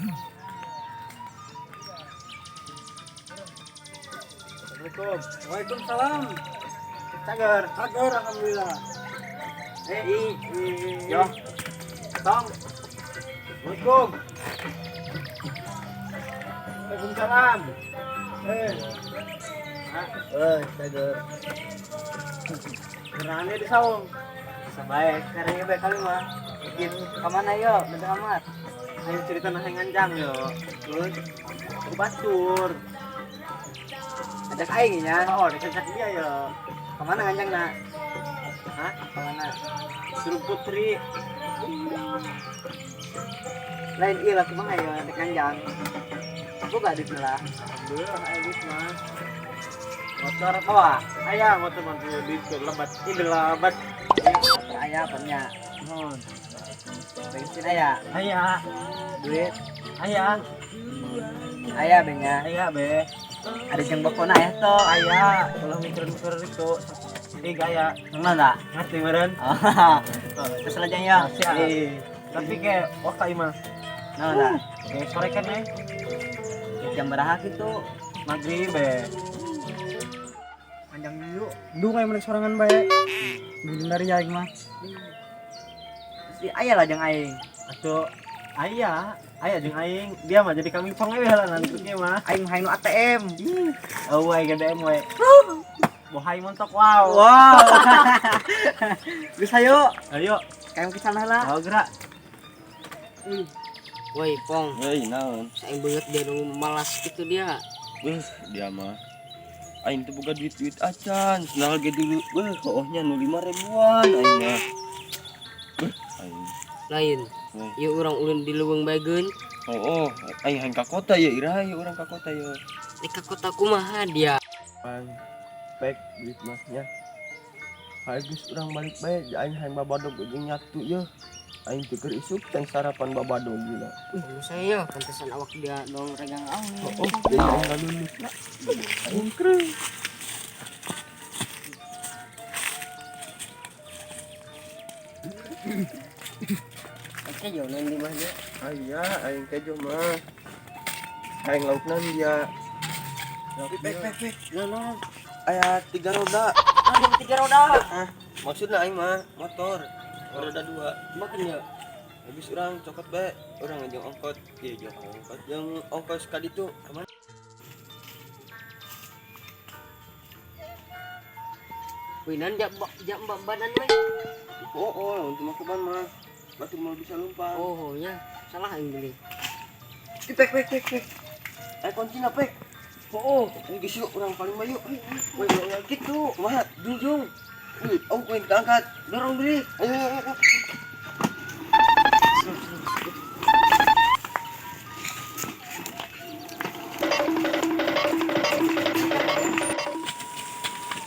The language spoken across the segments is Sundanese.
Assalamualaikum. Waalaikumsalam. Cager. Cager, alhamdulillah. Eh, i, yo. Tong. Assalamualaikum. Waalaikumsalam. Eh. Hah? Eh, cager. Gerangannya di saung. Sebaik, sekarang ya kali mah. Bikin kemana yo, beda amat. Ayo cerita nah nganjang yo. Terus aku batur. Ajak aing nya. Oh, dikecak dia yo. Kemana nganjang nak? Hah? Kemana? Suruh Putri. Lain iya lah kumaha yo ajak nganjang. Boga duit lah. Alhamdulillah aya duit mah. Motor bawa. Aya motor mah duit ke lebat. Ini lebat. Motor aya apanya? Mohon. Bensin aya. Aya. Duit Aya. aya benya. Aya be. Ada jeung bokona aya to. Aya, ulah mikir-mikir itu. Ih gaya. Mana tak? Ngerti meureun? Oh. Terus aja ya. Siap. Tapi kayak wah kak Ima. Nah, nah. Kayak sore kan nih. Jam berapa gitu? Maghrib be. Panjang dulu. Duh kayak menik sorangan bae. Belum dari aing mah. Si aya lah jeung aing. Atuh aya, aya jeung aing. Dia mah jadi kami pong we lah nanti mah. Aing mah nu ATM. Oh, we GDM we. Bohai montok wow. Wow. Bisa yuk. Ayo, Kayak ke sana lah. ayo gerak. Woi, Pong, Hei, naon? saya banget dia nunggu malas gitu dia. Beuh, dia mah. Aing teu boga duit-duit acan, sendal ge dulu. Beuh, hoohnya nu 5 ribuan aing mah. Beuh, aing. Lain. Woi. Ieu urang ulun di leuweung baegeun. Oh, oh, aing hayang ka kota ya, iraha ya urang ka kota ya. Di ka kota kumaha dia? Aing pek duit mah nya. Hayu geus urang balik bae, aing hayang babadog jeung nyatu ye. Aing teu keur isuk teh sarapan babadog gila. Wih, saya pantesan awak dia dong regang awe. Oh, oh, jadi aing ngalulus lah. Aing kreuh. Oke, jonan di mana? Aya, aing kejo mah. Aing laukna dia. Pek pek pek. Nah, nah. Aya 3 roda. Ah, 3 roda. Ah, maksudna aing mah motor. Roda 2. Makan ya. Habis urang cokot bae, urang jeung ongkot. Ieu jeung ongkot, jeung ongkos ka ditu. Kemana? Wih, nan jak badan we. Oh, oh, lamun teu make ban mah. Batu mau bisa lompat. Oh, nya salah aing beli. Ih, pek pek pek pek. Ayo kuncina pek. Oh, Ini geus yuk urang paling bayu. Woi, ulah kitu. Kumaha? Jungjung. Wih, oh, kowe diangkat. Dorong beli. Ayo, ayo, ayo.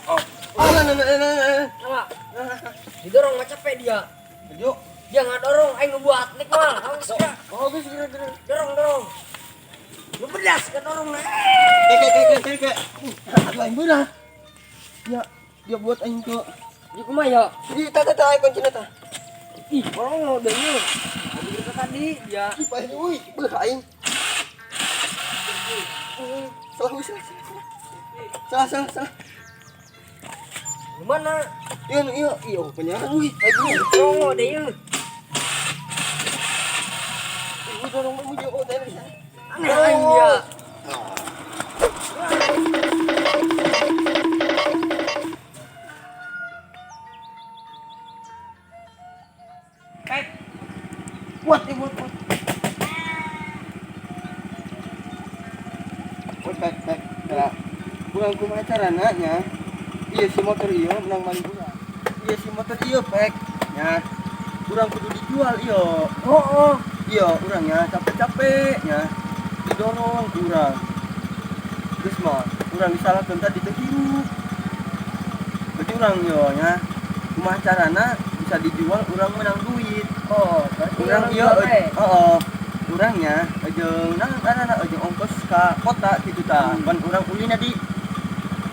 Oh, oh, nah, nah, nah, nah, nah. Salah. Didorong mah capek dia. Yuk. Dia nggak dorong, aing ngebuat nik mal. Awas ya. Oh, geus geus geus. Dorong, dorong. Lu pedas ke dorong nah. Kek kek kek kek kek. Aduh aing beurah. Ya, dia buat aing ke. Di kumaha ya? Ih, tah tah tah aing kuncina tah. Ih, orang udah ini. Tadi tadi ya. Ih, paeh euy, beuh aing. Salah, salah, salah. Salah, salah, salah. Gimana? Iya, iya, iya, penyaran euy. Aing Dorong deh yeuh. Ih, dorong mah jauh teh. Aneh aing dia. Pek. Buat, buat, buat. Buat, pek, pek. Nah, kurang kumaha carana nya. Iya si motor iyo menang maling urang. Iya si motor iyo pek. Nya. Urang kudu dijual iyo. Oh, oh. Iya, urangnya capek-capek nya. Didorong ku urang. Terus mah urang disalahkeun tadi teu hirup. Berarti urang yo nya. Kumaha carana bisa dijual urang menang duit. Oh, berarti urang ieu heeh. Urangnya jeung naon ngaranna jeung ongkos ka kota kitu tah. Pan urang ulina di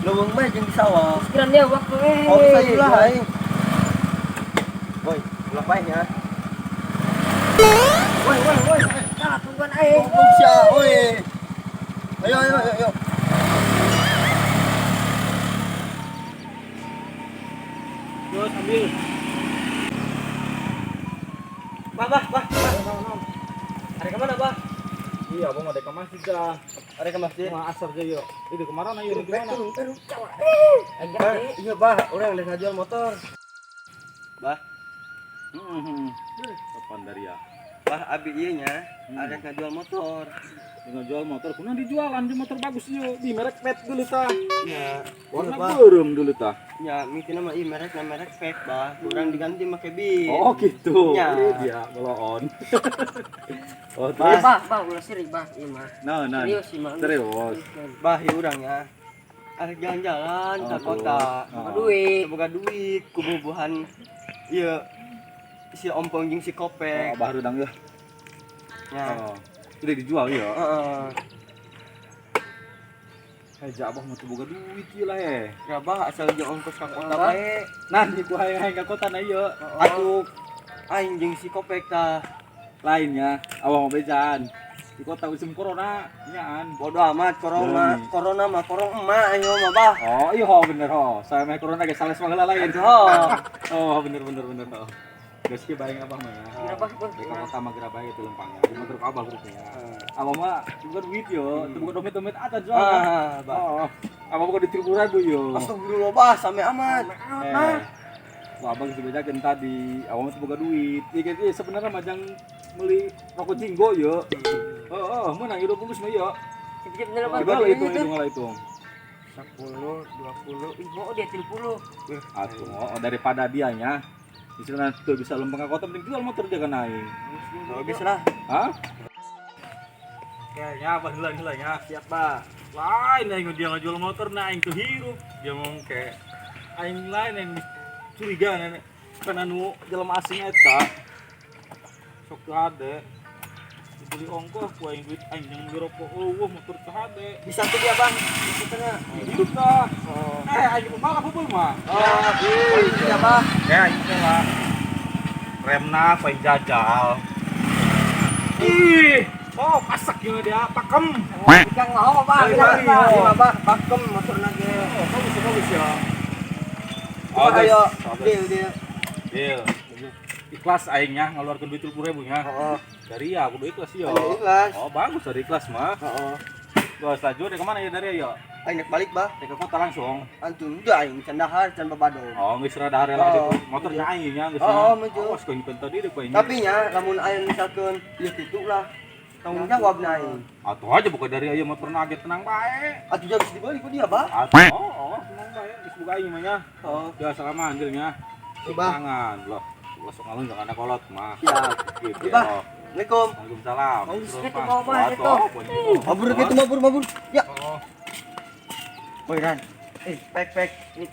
leuweung bae jeung di sawah. Pikiran dia waktu eh. Oh, bisa ulah aing. Woi, ulah bae nya. Woi, woi, woi. Bah, tungguan aing. Goblok sia, oi. Ayo ayo ayo ayo. Terus ambil. Bah, bah, bah, bah. Ada kemana, Bah? Iya, abang ada ke masjid dah. Ada ke masjid. Cuma asar aja yuk. Itu kemarin ayo di mana? Turun, turun. Bah, iya, Bah, orang udah ngajual motor. Bah, Heeh. Kapan dari ya? bah abi ieu nya, ada ngajual motor. Tinggal jual motor, kuna dijual anjing motor bagus yuk. Di merek pet dulu tah. Nya, Warna bah. beureum dulu tah. Nya, mitina mah ieu merek na merek fake, Bah. Kurang diganti make Beat. Oh gitu. Ya. Ini dia beloon. Oh, Bah, terus. bah, bah, ulah siri, bah, ieu mah. Nah, nah. Serius sih mah. Serius. Bah, ieu urang nya. Ada jalan-jalan ke Oh, kota. terus. Boga duit. Boga duit, kububuhan ieu si ompong jeung si Oh, kopek. baru dang ya. Nya. Oh. Udah dijual ya. Heeh. Eh, abah mau boga duit ieu lah eh. Ya bah asal jeung ongkos ka kota Bah. bae. Nah, di ku hayang-hayang ka kota na ieu. Atuh aing jeung si kopek tah. Lainnya, awang mau bejan. Di kota musim corona, nyaan. Bodoh amat corona, Demi. corona mah korong emak aing mah bah. Oh, iya ho, bener ho. Saya mah corona ge sales mah heula lain. Oh. Oh, bener bener bener ho. Geus kieu bareng abah mah ya. Berapa, bah? Di kota mah geura bae itu lempangnya. Di motor ka abah grupnya. Abah mah bukan duit yo, teu bukan dompet-dompet ata jual. Ah, bah. Oh, abah bukan di 30.000 yo. Astagfirullah bah, same amat. Eh, wah, abang geus dibejakeun tadi, abah mah teu boga duit. Ieu ge sebenarnya mah jang meuli rokok jinggo yo. Oh, oh, meunang hidup bungkus mah yo. Cip-cip bener, bah. Coba lah hitung hitung lah hitung. 10, 20, ih, mau dia 30. Atuh, oh, daripada dianya misalnya tuh bisa lempeng ke kota mending jual motor dia kan aing. Bagus lah. Hah? Kayaknya apa heula heula nya. Siap bah. Lain aing dia ngajual motor nah aing tuh hirup. Dia ngomong ke aing lain aing curiga nenek kan anu jelema asing eta. Sok teu hade. Dibeli ongkoh ku aing duit aing jeung beli rokok eueuh motor teu hade. Bisa tuh dia bang. Bisa tengah. Hidup tah. Oh. Eh aing pembalap heubeul mah. Oh, iya bah. Ya, itu lah. Remna paling jajal. Ih, oh pasak gimana dia, pakem. Ikan mau, bah. Iya Bah, bah, iya bah, pakem motor nage. Oh, bagus bagus ya. Oh, ayo, bagus. deal deal. Deal. Ikhlas aingnya ngeluarkan duit 30.000 nya. Oh, Dari ya, aku ikhlas ya. ayo ikhlas. Oh, bagus dari ikhlas mah. Oh, Bos, lanjut dari kemana ya dari ya? aing naik balik bah. Dari ke kota langsung. Antum udah aing can dahar can babado. Oh, geus rada hari lah Oh, motornya aing nya geus. Oh, maju. Awas kau nyimpen tadi deh kau ini. Tapi nya lamun aya misalkan ieu kitu lah tanggung jawab na aing. Atuh aja bukan dari aja motor nage tenang bae. Atuh geus dibeli ku dia bah. Atuh, oh, tenang bae geus buka aing mah nya. Oh, Ya selama anjirnya. Bah. Tangan loh. Masuk ngalun jangan ada kolot mah. Siap. Gitu. Bah. ya. Assalamualaikum. Waalaikumsalam. Bagus, Terus, itu Pak. mau, Bah, Atuh, itu. pokoknya. Mabur gitu mabur mabur. Ya. Oh. Woi Ran. Eh, pek pek. Ini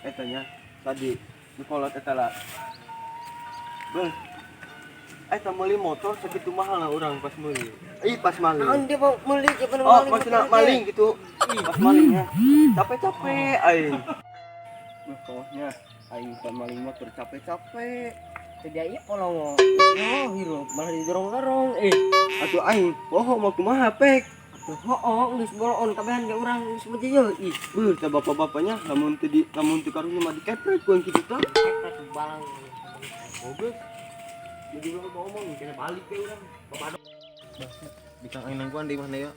eta nya tadi di kolot eta lah. Beuh. Eta meuli motor sakitu mahal lah urang pas meuli. Ih, pas maling. Naon dia mau meuli, dia pernah Oh, maling maksudnya motor maling gitu. Pas malingnya. Capek-capek aing. Beuh, pokoknya aing pas maling motor capek-capek. Teu dia ieu polongo. Oh, hirup malah didorong-dorong. Eh, Atuh aing poho mau kumaha pek. atuh hoo geus boloon kabehan ge urang geus mah ieu. Ih, Beuh, teh bapak-bapaknya lamun teu di lamun teu karunya mah dikepret ku yang kitu tah. kepret balang. Bagus. Jadi gua mau ngomong kena balik ke urang. Bapak Di kang aing nangguan di mana ya?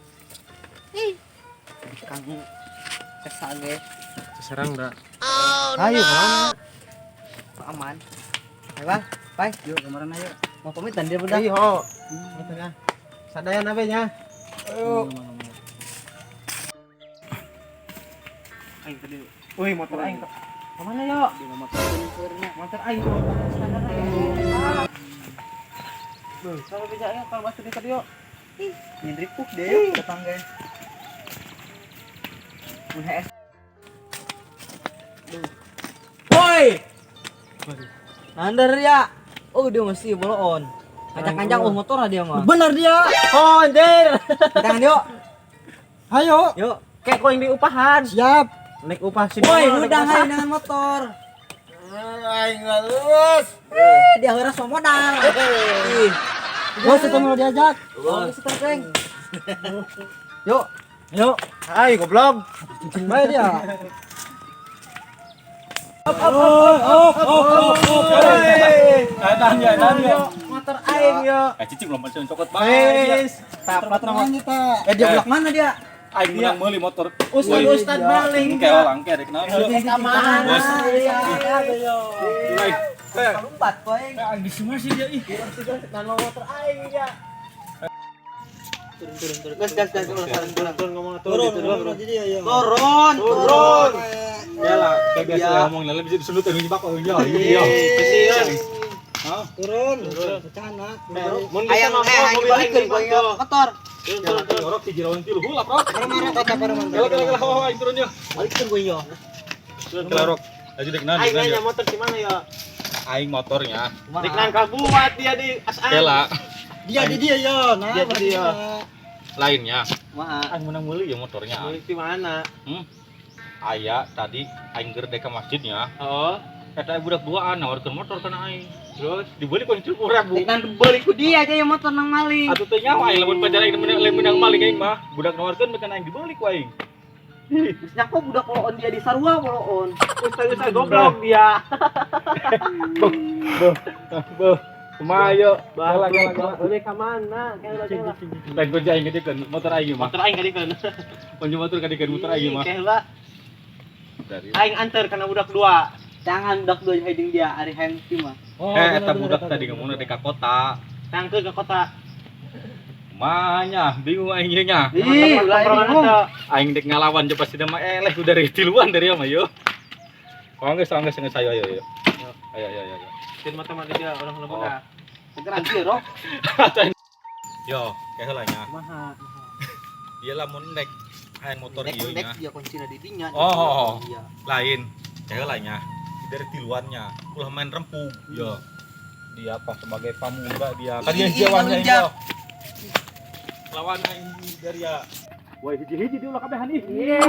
Ih. Kang kesage Seserang dah. Ayo kemana? aman. Ayo, Bang. Bye. Yuk kemarin ayo. Mau pamitan dia budak. Iya, ho. Katanya. Sadayan apa nya? Ayo. Aing tadi. Wih, motor aing. Kemana yo? Motor aing. Duh, kalau bisa ayo kalau masuk di tadi yo. Nyindripuk deh. Datang ge. Mun hees. Woi. Nandar ya. Oh dia masih boloon. Kancang-kancang oh motor dia mah. Bener dia. Oh, anjir. Tangan yuk. Ayo. Yuk. Kayak kau yang diupahan. Siap. Naik upah sini. Woi, udah hai dengan motor. Aing lulus. Eh, dia heuras modal. Ih. Gua setan mau diajak. Oh, setan teng. Yuk, Yuk. Hai goblok. cicing bae dia. Tahan ya, tahan ya. Motor aing yo. Eh cicing belum pensiun cokot bae. Wes, taplat nama. kita. Eh dia blok mana dia? Aing menang meuli motor. Ustad ustad maling. Engke lah, engke rek naon. Ka mana? Bos. Iya. Eh, Lompat koe. aing di semua sih dia ih. Nano motor aing ya. Turun turun turun. Gas gas gas ulah saling Turun turun ngomong turun turun. Turun, turun. Ya lah, kayak biasa Iya. ngomong lah bisa disulut aing nyebak oh iya. Iya. Kesian. Hah? Turun. Rencana. Mun bisa Hayang mampu eh hayang mobil aing dibalikeun ku aing motor. Turun turun turun. Jorok si jirawan tilu hulap rok. Marah kota parah. Kela kela kela oh aing turun ya. Balikeun ku aing. Kela rok. Aja dek naon Aing dek nanya naon. motor di mana ya? Aing motornya. Dek nang kabuat dia di asaan. Kela Dia di dia yo. Nah, Dia di dia. lainnya. Kumaha? Aing menang meuli ya motornya. Beli di mana? Hmm. Aya tadi aing ger dek ka masjidnya. Oh, Eta budak duaan nawarkeun motor kana aing. terus Dibeli kunci urang bu. Dek nang dibeli ku dia aja yang motor nang maling. Atuh teh nyawa aing lamun pajar aing menang menang maling aing mah. Budak nawarkeun mekan aing dibeli ku aing. Geus nyako budak poloon dia di sarua poloon. ustad ustad goblok dia. Beuh, beuh. Kumaha yo? Kela kela kela. Boleh ke mana? Kela kela. Lain kunci aing gede motor aing mah. Motor aing kali kan. Kunci motor kadikeun motor aing mah. Kela Dari aing anter karena budak dua. Jangan budak dua hayang dia ari hayang mah. Eh, eta budak tadi ngomongna dek ka kota. Nangke ke kota. Manya, bingung aing ieu nya. Ih, ulah bingung. Aing dek ngalawan je pasti mah eleh udah dari tiluan dari mah yo. Oh geus geus geus ayo ayo ayo. Ayo ayo ayo. ayo. Sin mata mati dia orang lembut ah. Sekarang sih, Rok. Yo, kayak heula nya. Kumaha? Dia lamun nek hayang motor Nek ieu nek nya. dia kuncina di dinya. Oh. Iya. Lain. Kayak heula nya. Dari tiluannya, ulah main rempug. Yo. Dia apa sebagai pemuda dia. Kan dia Ih, jawannya ngelunjak. ini. Lawan aing dari ya. Woi hiji-hiji dia ulah kabehan ih. Iya.